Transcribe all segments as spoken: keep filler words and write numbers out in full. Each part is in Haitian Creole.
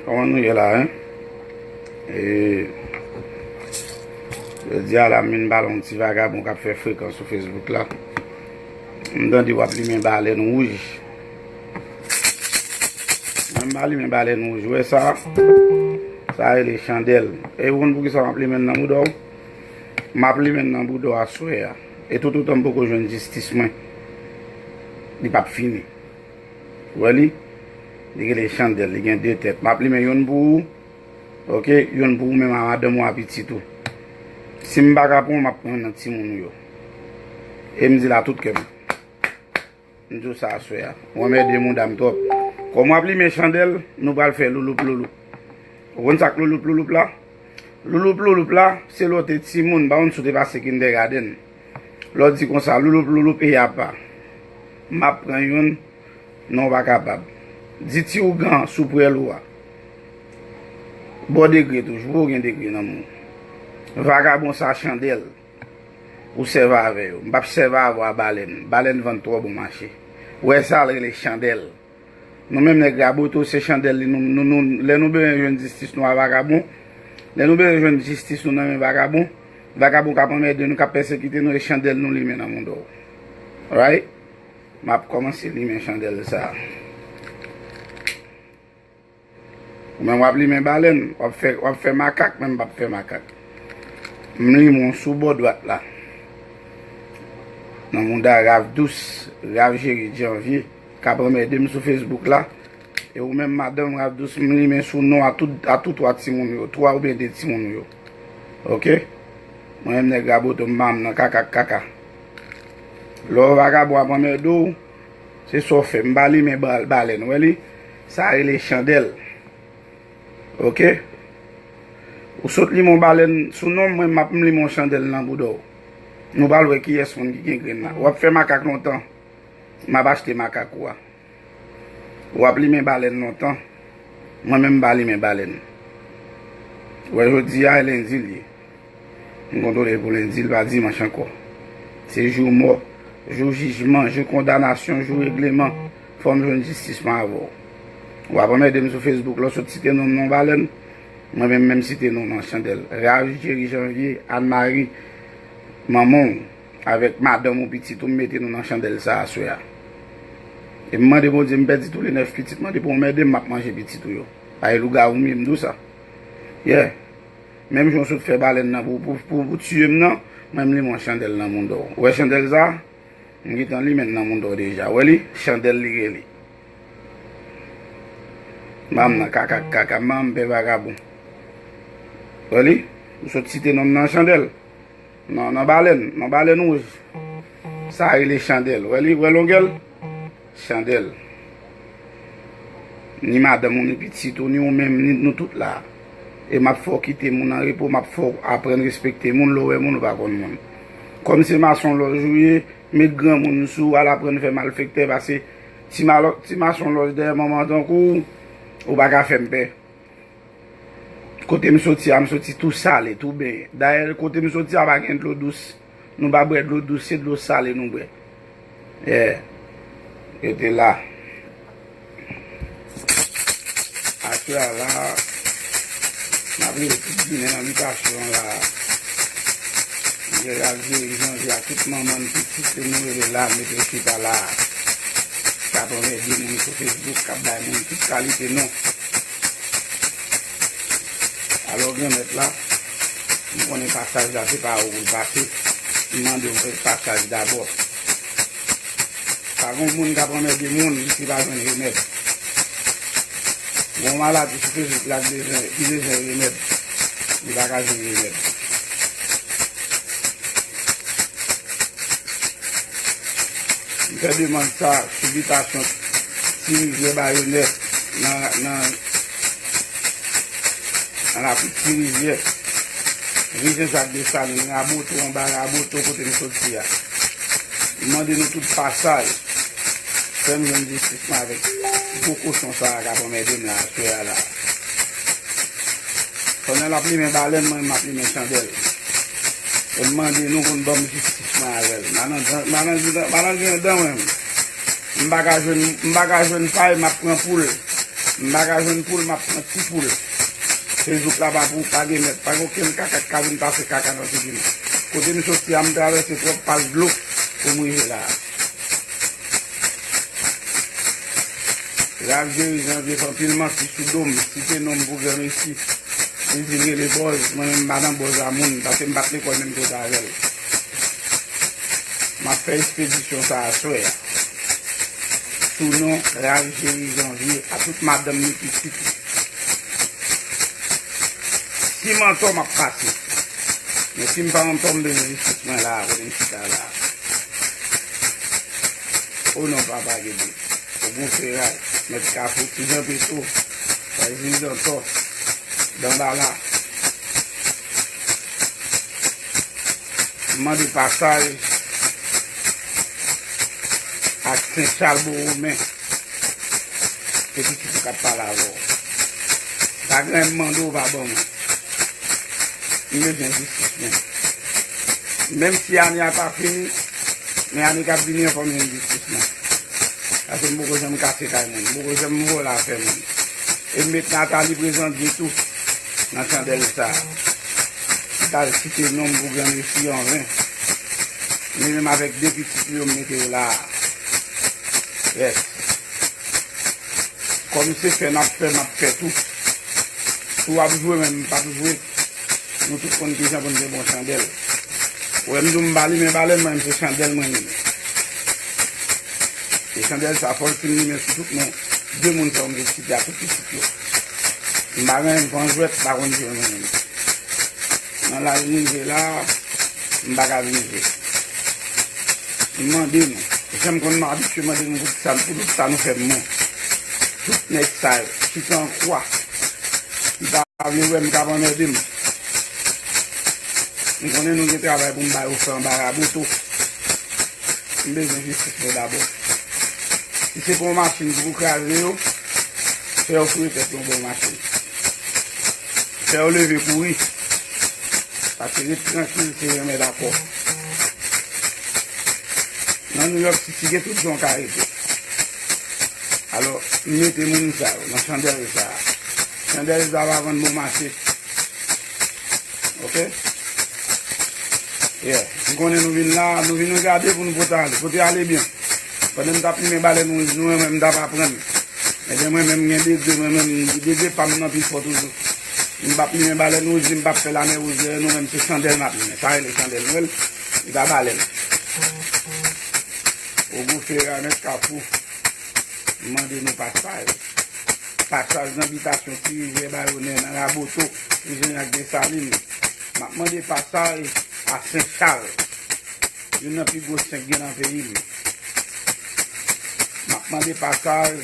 Kòman nou ye la, en? E, jodi a la, m vin pale yon ti vagabon k ap fè frekan sou Facebook la. M tande w ap limen balèn wouj. Mwen, m pa limen balèn wouj. Ou wè sa? Sa rele chandèl. E ou konn poukisa m ap limen l nan bouda w? M ap limen l nan bouda w aswè a. E toutotan m poko jwenn jistis mwen, li p ap fini. Ou wè li? Li rele chandèl, li gen de tèt. M ap limen youn pou ou, oke? Youn pou ou menm a madanm ou a pitit ou. Si m pa ka pran w, m ap pran youn nan timoun ou yo. E m di l a tout kè m. M di w sa aswè a. Ou anmède mouda m twòp. Kòm w ap limen chandèl, nou pral fè louloup louloup. Ou konn sa k louloup louloup la? Louloup louloup la, se lè w te timoun, m pa konn si w te pase kindègadenn. Lè w di konsa, louloup louloup e apa. M ap pran youn, non w pa kapab. Di ti ougan sou pwèl ou a. Ba w degre toujou, ou gen degre nan men w. Vagabon sa chandèl. Ou sèvi avè yo. M p ap sèvi avè w a balèn. Balèn vann twò bon mache. Ou wè sa l rele chandèl. Nou menm nèg Raboto, se chandèl li nou, nou, nou, lè nou bezwen jwenn jistis nou a vagabon, lè nou bezwen jwenn jistis nou nan men vagabon, vagabon k ap anmède nou, k ap pèsekite nou, e chandèl nou limen nan mouda w. Right? M ap kòmanse limen chandèl sa a. Ou menm w ap limen balèn, w ap fè, w ap fè makak, men m p ap fè makak. M limen w sou bò dwat la. Nan mouda Rav Dous, Rav Jeri Janvye, k ap anmède m sou Facebook la. E ou menm madanm Rav Dous, m limen sou non a tout, a tou twa timoun yo, twa oubyen de timoun yo. Oke? Mwen menm nèg Raboto, m pa m nan kaka k kaka. Lè w vagabon ap anmède w, se sa w fè. M pa limen ba-, balèn, ou wè li? Sa rele chandèl. Oke? Ou sot limen yon balèn sou non m, mwen m ap m limen yon chandèl nan bouda w. Nou pral wè kiyès moun ki gen grenn la. W ap fè makak lontan. M ap achte makak ou a. W ap limen balèn lontan. Mwen menm m pa limen balèn. Ou wè jodi a e lendi l ye. M kontwole pou lendi, l pa dimanch ankò. Se jou mò, jou jijman, jou kondanasyon, jou regleman. Fò m jwenn jistis mwen avè w. W ap anmède m sou Facebook, lè w sot site non m nan balèn. Mwen menm, menm site non m nan chandèl. Rav Jeri Janvye, Ann Mari, manman w, avèk madanm ou, pitit ou, m mete nou nan chandèl sa a aswè a. E m mande Bondye, m pèdi toule nèf pitit mwen, depi w anmède m, m ap manje pitit ou yo. Paske lougawou m ye, m di w sa. Yeah. Menm jan w sot fè balèn nan pou, pou, pou, pou tiye m nan, mwen m limen yon chandèl nan mouda w. Ou wè chandèl sa? M gentan limen l nan mouda w deja. Ou wè li? Chandèl li rele. M pa m nan kaka k kaka, m pa m pè vagabon. Ou wè li? M sot site non m nan chandèl. Nan, nan balèn, nan balèn wouj. Sa rele chandèl. Ou wè li? Ou wè longè l? Chandèl. Ni madanm ou, ni pitit ou, ni ou menm, ni nou tout la. E m ap fè w kite moun an repo, m ap fè w aprann respekte moun, lè w wè moun ou pa konn moun. Kòm se masonlòj ou ye, met granmoun sou ou, al aprann fè malfektè, paske ti malo-, ti masonlòj dèyè manman tankou w, ou pa ka fè m pè. Kote m soti a, m soti tou sale, tou benyen. Dayè, kote m soti a pa gen dlo dous. Nou pa bwè dlo dous, se dlo sale nou bwè. Yeah. Yo te la. Aswè a la, m ap rele tout Ginen nan bitasyon la. M rele Algeri, Janvye a, tout manman n, pitit yo, nou rele la, mete yo chita la. K ap anmède moun sou Facebook, k ap bay moun tout kalite non. Alò, Granmèt la, m konnen pasaj la se pa ou pou l pase. M mande w fè pasaj dabò. Pa gen moun k ap anmède moun, li pa jwenn remèd. Gen yon maladi sou Facebook la ki bezwen, ki bezwen remèd. Li pa ka jwenn remèd. M fè demann sa sou bitasyon Ti Rivyè Bayonè nan, nan, nan lapli Ti Rivyè. Ri Jan Jak Desalin, Raboto, anba Raboto, kote m soti a. M mande nou tout pasaj. Fè m jwenn jistis mwen avèk gwo kochon sa a k ap anmède m la, aswè a la. Pandan l ap limen balèn, mwen, m ap limen chandèl. E m mande nou pou n ban m jistis mwen avè l. Malandren, malandren, malandren anndan mwen. M pa ka jwenn, m pa ka jwenn pay, m ap pran poul. M pa ka jwenn poul, m ap pran ti poul. Facebook la pa pou, pa gen mèt, pa gen okenn kaka k ka vin pase kaka nan figi m. Kote m soti a, m travèse twòp paj dlo pou m rive la a. Ralph Jerry Janvier fè anpil manti sou do m, site non m pou gran resi. Li di l rele bòz, mwen menm m pa nan bòz a moun, paske m pa t lekòl menm kote avè l. M ap fè espedisyon sa aswè a. Sou non Ralph Jerry Janvier, a tout madanm ni pitit li. Si m antò, m ap pase. Men si m pa antò, m bezwen jistis mwen la a, kote m chita la a. O non, Papa Gede. Ogon Feray, Mèt Kafou, Ti Jan Petwo, Fèzil Dantò, Danbala. M mande pasaj ak Sen Chal Bowomen. Se pitit ou k ap pale avè w. Pa gen anyen m mande w pa ban mwen. M bezwen jistis mwen. Menm si ane a pa fini, men ane k ap vini an fò m jwenn jistis mwen. Paske m poko janm kase kay moun, m poko janm vòlè afè moun. E m met Nathalie Prezandye tou nan chandèl sa a. Li t al site non m pou granmesi an ven. Li menm avèk de pitit li yo m mete yo la a. Yes. Kòm se fè n ap fè, m ap fè tou. Si w ap jwe, men m p ap jwe. Nou tout konn kijan pou n te bon chandèl. Ou wè m di w m pa limen balèn, mwen menm se chandèl mwen limen. E chandèl sa fò l fin limen sou tout moun. De moun sa yo m te site a tout pitit yo. M pa renmen pran jwèt, m pa konn jwe mwen menm. Nan laj m rive la, m pa ka vin jwe. M mande nou, jan m konn m abitye mande nou pou sa, pou tout sa nou fè m bon. Tout nèg sa yo, chita an kwa, ki pa vle wè m k ap anmède m. M konnen nou gen travay pou m ba yo fè anba raboto. M bezwen jistis mwen dabò. Si se pou yon machin ki pou kraze yo, fè yo foure tèt yon bon machin. Fè yo leve kouri. Paske ret trankil se remèd a kò. Nan New York City gen tout jan w ka rete. Alò, m mete moun sa yo nan chandèl sa a. Chandèl sa a pa vann bon mache. Ok? Yeah. M konnen nou vin la, nou vin gade pou nou pote ale. Pote ale byen. Pandan m t ap limen balèn wouj nou an, mwen menm m t ap aprann. Ebyen, mwen menm m gen degre, mwen menm degre pa m nan pi fò toujou. M p ap limen balèn wouj, m p ap fè lamè wouj dèyè nou, menm se chandèl m ap limen. Sa rele chandèl, nou wè l? Li pa balèn. Ogon Feray, Mèt Kafou. M mande nou pasaj. Pasaj nan bitasyon Ti Rivyè Bayonè, nan Raboto, Prizonye ak Desalin. M ap mande pasaj a Sen Chal, youn nan pi gwo sen k gen nan peyi m. M ap mande pasaj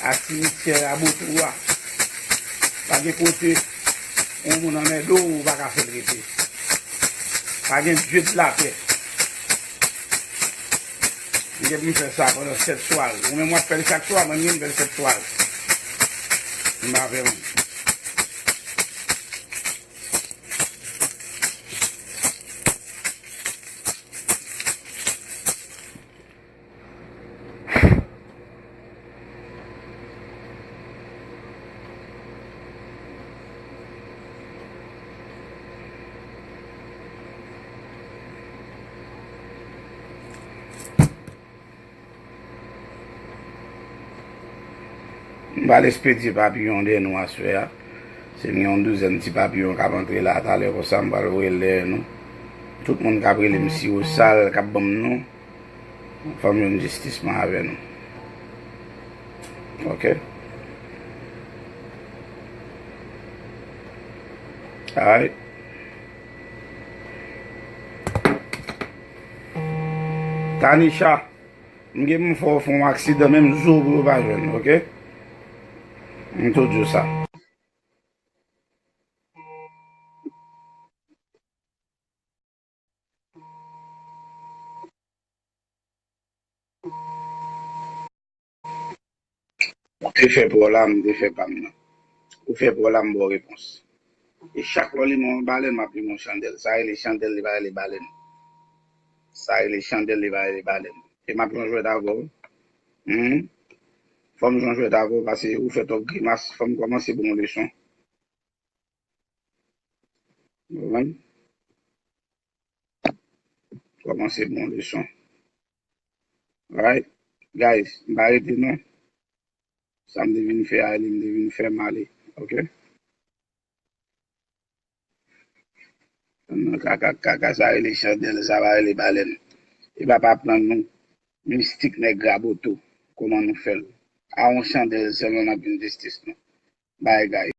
a simityè Raboto a. Pa gen kote yon moun anmède w, ou pa ka fè l rete. Pa gen dye de latè. M gen pou m fè sa pandan sèt swa. Ou menm w ap fè l chak swa, mwen m gen pou m fè l sèt swa. M pa fè moun. M pral espedye papiyon dèyè nou aswè a. Se m gen yon douzèn ti papiyon k ap antre la talè konsa, m pral voye l dèyè nou. Tout moun k ap rele m siwo sal, k ap ban m non, fò m jwenn jistis mwen avè nou. Ok? Alright. Tanisha, m gen pou m fè w fè yon aksidan, menm zo w pou yo pa jwenn, ok? M tou di w sa. Ou te fè pa w la, m te fè pa m nan. Ou fè pa w la, m ba w repons. E chak lè w limen yon balèn, m ap limen yon chandèl. Sa rele chandèl, li pa rele balèn. Sa rele chandèl, li pa rele balèn. E m ap jwe jwèt avè w. Hmm? Fò m jwenn jwèt avè w, paske ou fè twòp grimas. Fò m kòmanse bon leson. Ou konprann? Kòmanse bon leson. Alright? Guys, m pa rete non. Sa m te vin fè a, li m te vin fè m ale. Ok? Nan kaka, kaka, sa rele chandèl, sa pa rele balèn. E pa pa pran nou. Mistik nèg Raboto. Kòman nou fè l? A yon chandèl sèlman n ap jwenn jistis nou. Bagay.